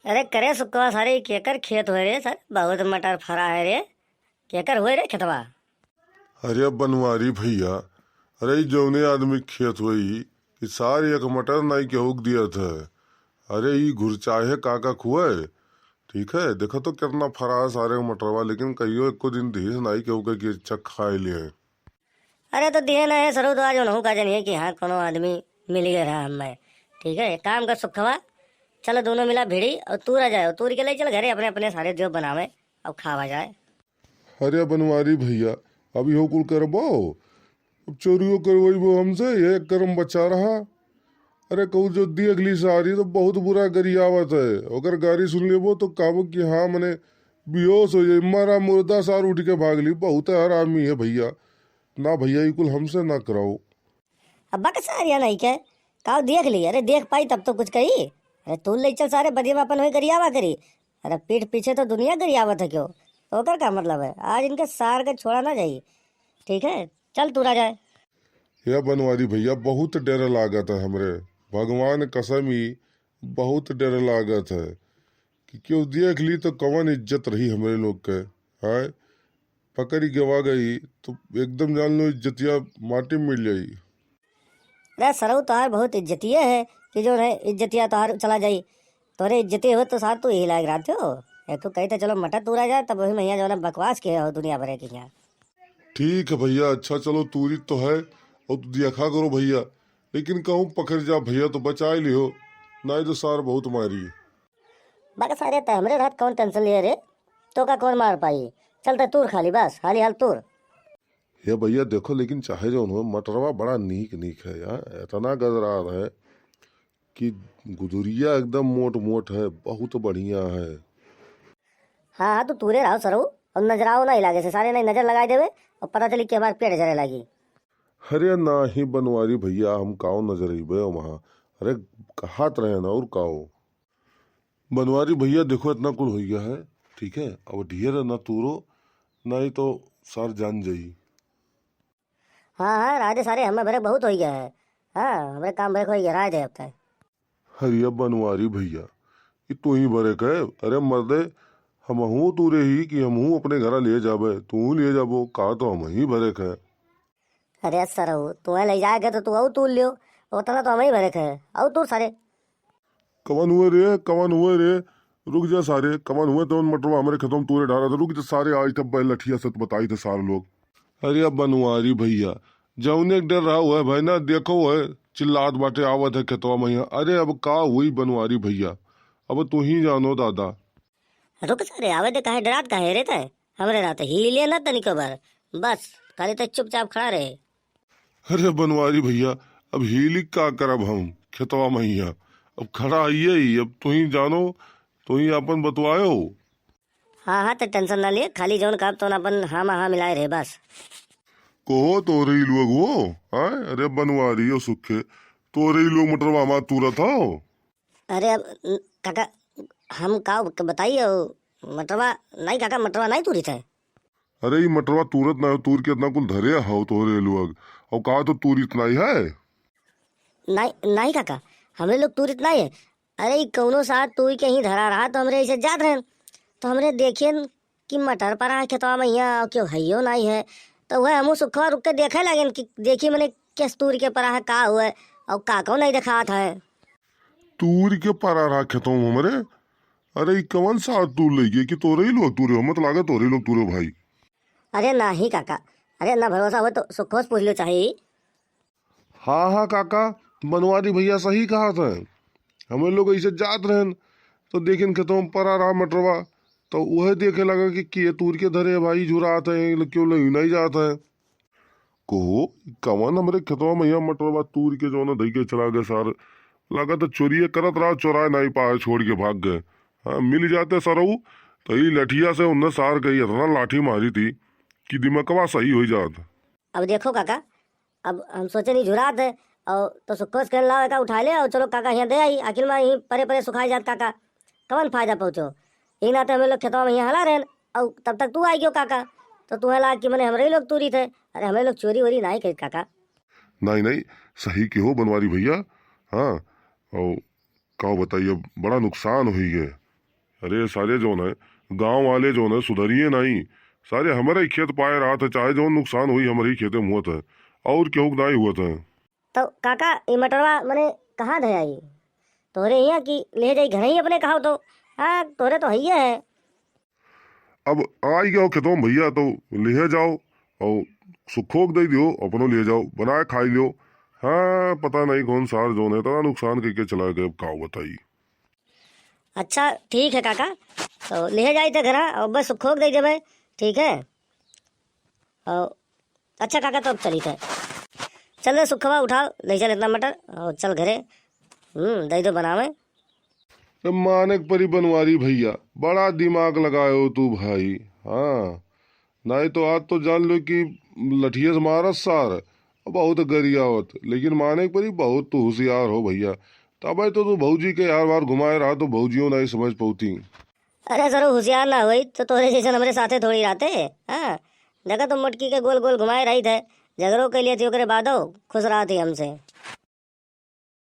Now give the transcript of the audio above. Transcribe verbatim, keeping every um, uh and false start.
अरे करे सुखवा, सारे केकर खेत होए रे सर? बहुत मटर फरा है रे। केकर होए रे खेतवा? अरे बनवारी भइया, अरे ई जौने आदमी के खेत होई कि सार एक मटर नाई केहू के दियत है। अरे ई घुरचाहे काका खुए, ठीक है, देखो तो कितना फरा है सारे मटरवा, लेकिन कहियो एको दिन दिहिस नाई केहू के कि अच्छा खाए लिए। अरे तो दिहे ना है सरऊ, तो आज उनहू का जनिए कि हाँ कोनो आदमी मिल गए रहा हमें। ठीक है, एक काम कर सुखवा, चलो दोनों मिला भिड़ी और तूरा जाए, तूर के ले चल घरे अपने अपने सारे जो बनावे और खावा जाए। अरे बनवारी भइया, अब इहो कुल करबो? अब चोरियो करवइबो हमसे, एक करम बचा रहा। अरे कहू जो देख ली सारी तो बहुत बुरा गरियावत है, ओकर गारी सुन लेबो तो कहबो कि हाँ मने बेहोश हो जाई, मरा मुर्दा सार उठ के भाग ली, बहुत हरामी है भइया। ना भइया, ई कुल हमसे ना कराओ। अब बक सार या नहीं के, काव देख ली, अरे देख पाई तब तो कुछ कही। अरे तू ले चल सारे, बदिया में अपन होई गरियावा करी। अरे पीठ पीछे तो दुनिया गरियावत है क्यों, तो ओकर का मतलब है? आज इनके सार के छोड़ा ना जाई। ठीक है, चल तूरा जाए। या बनवारी भइया, बहुत डर लागत है हमरे, भगवान कसम ही बहुत डर लागत है कि केहू देख ली तो कवन इज्जत रही हमरे लोग के। आय, पकड़ी गवा गई तो एकदम जान लो इज्जतिया माटी में मिल जाई। अरे सरऊ, तोहार बहुत इज्जतिये है कि जो है इज्जतिया तोहार चला जाई। तोरे इज्जतिये हो तो सार तू यही लायक रहते हो। एक तो कही तो चलो मटर तूरा जाए, तब वही मैया जो है बकवास के हो दुनिया भरे के यहाँ। ठीक है भइया, अच्छा चलो तूरी तो है और तू देखा करो भइया, लेकिन कहूँ पकड़ जा भइया तो बचाए लिहो, नाई तो सार बहुत मारी। बक सारे, ते हमरे रहत कौन टेंशन लिए रे? तो का कौन मार पाई? चल ते तूर खाली बस, हाली हाल तूर। हे भइया देखो, लेकिन चाहे जौन हो, मटरवा बड़ा नीक नीक है यार, इतना गजरार है कि गुदुरिया एकदम मोट मोट है, बहुत बढ़िया है। हाँ हाँ, तू तूरे रहो सरऊ, और नजराओ ना लागे से, सारे नहीं नजर लगाए देवे और पता चली कि हमार पेट जरे लागी। अरे नाही बनवारी भइया, हम काओ नजर अइबे वहाँ। अरे कहात रहे ना, और काओ। बनवारी भइया देखो, इतना कुल हो गया है, ठीक है, अब ढेर ना तूरो, नहीं तो सार जान जाई। हाँ हाँ, राय दे सारे, हमें भरे बहुत हो गया है। हाँ, हमरे काम भरे हो गया, राय दे अब तक। अरे बनवारी भइया, ये तू ही भरे के? अरे मर्दे, हमहू तूरे ही कि हमहू अपने घरा लिए जाबे, तू लिए जाबो, का तो हम ही भरे के। अरे सरऊ, तुम्हें ले जाएगा तो तू और तूर लियो, उतना तो हम ही भरे के, और तूर सारे। कवन हुए रे, कवन हुए रे? रुक जा सारे, कवन हुए तवन मटरवा हमरे खेतवा में तूरे डारा था। रुक जा सारे, आज तब बैल लठिया से तो बताई थे सारे लोग। अरे अब बनवारी भइया, जौने के डर रहा हुआ है भाई ना, देखो है चिल्लात बाटे आवत है खेतवा में यहाँ। अरे अब का हुई बनवारी भइया, अब तू ही जानो दादा। रुक सारे, आवे दे, काहे डरात काहे रे तै? हमरे रहते हिल लिए ना तनिको बार, बस खाली तो चुपचाप खड़ा रहे। अरे बनवारी भइया, अब हीली का करब हम खेतवा में हिया, अब खड़ा आइए ही, अब तू ही जानो, तू ही अपन बतवायो। हाँ हाँ, तो टेंशन ना लिए, खाली जौन कहब तौन अपन हाँ में हाँ मिलाए रहे बस। कहो तोरे ही लोग वो, हाँ? अरे बनवारी हो सुखे, तोरे ही लोग मटरवा हमार तूरत हो। अरे अब न-, काका, हम का क-, बताइए, वो मटरवा नहीं काका, मटरवा नहीं तूरित है। अरे ई मटरवा तूरत ना हो, तूर के इतना कुल धरे हो तोरे लोग, और कहा तो तूरित नहीं है। नहीं नहीं काका, हमरे लोग तूरित नहीं है। अरे ई कौनो साथ तूर के ही धरा रहा तो हमरे ऐसे जात रहन, तो हमरे देखियन कि मटर परा है खेतवा में हिया, और क्यों हइयो नहीं है। तो वह हमहू सुखवा रुक के देखे लागेन कि देखी मने किस तूर के परा है, का हुआ है, और का कौन नहीं देखात है। तूर के परा रहा खेतवा में हमरे। अरे ई कवन साथ तूर लइगे कि तोरे ही लोग तूरे हो, मत लागे तोरे ही लोग तूरे भाई। अरे नाही काका, अरे ना भरोसा हो तो सुखवा से पूछ लो चाही। हाँ हाँ काका, बनवारी भइया सही कहत है। हमें लोग ऐसे जात रहन तो देखेन खेतवा में परा रहा मटरवा, तो उहे देखे लगा कि के तूर के धरे भाई, झुरात है, क्यों ले नहीं जात है। कहो, कवन हमरे खेतवा में यहाँ मटरवा तूर के जौन धई के चला गए सार। लगा तो चोरिये करत रहा, चोराए नहीं पाए, छोड़ के भाग गए। हाँ, मिल जाते सरऊ तो ई लठिया से उन्हें सार कही इतना लाठी मारी थी कि दिमकवा सही हो जात। अब देखो काका, अब हम सोचे नहीं झुरात है, और तो सुखोस कहन लाओ एका उठा ले और चलो काका यहाँ दे आई, आखिर में यहीं परे परे सुखाई जात काका, कवन फायदा पहुँचो। यही नाते हमें लोग खेतवा में यहाँ हला रहन, और तब तक तू आई गयो काका, तो तुम्हें लाग कि मने हमरे ही लोग तूरी थे। अरे हमें लोग चोरी वोरी नहीं करित काका। नहीं नहीं, सही के हो बनवारी भइया। हाँ, और का बताइए, बड़ा नुकसान हुई है। अरे सारे जौन है, गाँव वाले जौन है, सुधरिए नाहीं। सारे हमरे खेत पाए रहत है, चाहे जौन नुकसान होई, हमरे खेते में होत है, और केहू के नाहीं होत है। तो काका, ई मटरवा मने कहाँ धया ई? तोहरे हियाँ कि लिहे जाई घरहीं अपने कहाव तो? हाँ, तोहरे तो हइये है। अब आई गयो खेतों में भइया, तो लिहे जाओ और सुखो के दे दियो, अपनो लिहे जाओ, बनाए खाई लियो। हाँ, पता नहीं कौन सार जौन है, इतना नुकसान कइके चला गए, अब का बताई। अच्छा, ठीक है काका, तो लिहे जाई थे घरा और बस सुखो के दे देबे, ठीक है? और अच्छा काका, तो अब चली थे। चल रे सुखवा, उठाओ, ले चल इतना मटर और चल घरे। हम्म, दे दो बनावे। ए, मानेक परी बनवारी भइया, बड़ा दिमाग लगायो तू भाई। हाँ, नाहीं तो आज तो जान लो कि लठिये से मारत सार, बहुत गरियावत। लेकिन मानेक परी, बहुत तू हुसियार हो भइया। तबे तो तू भौजी के यार बार घुमाए रहा, तो भौजियो नाहीं समझ पउती। अरे सरू, हुसियार ना होई तो तोहरे जैसन हमरे साथे थोड़ी रहते। हाँ, देखा तो मोटकी के गोल गोल घुमाए रही थे, झगड़ो के लिए थी, ओकरे बादो खुश रहती हमसे।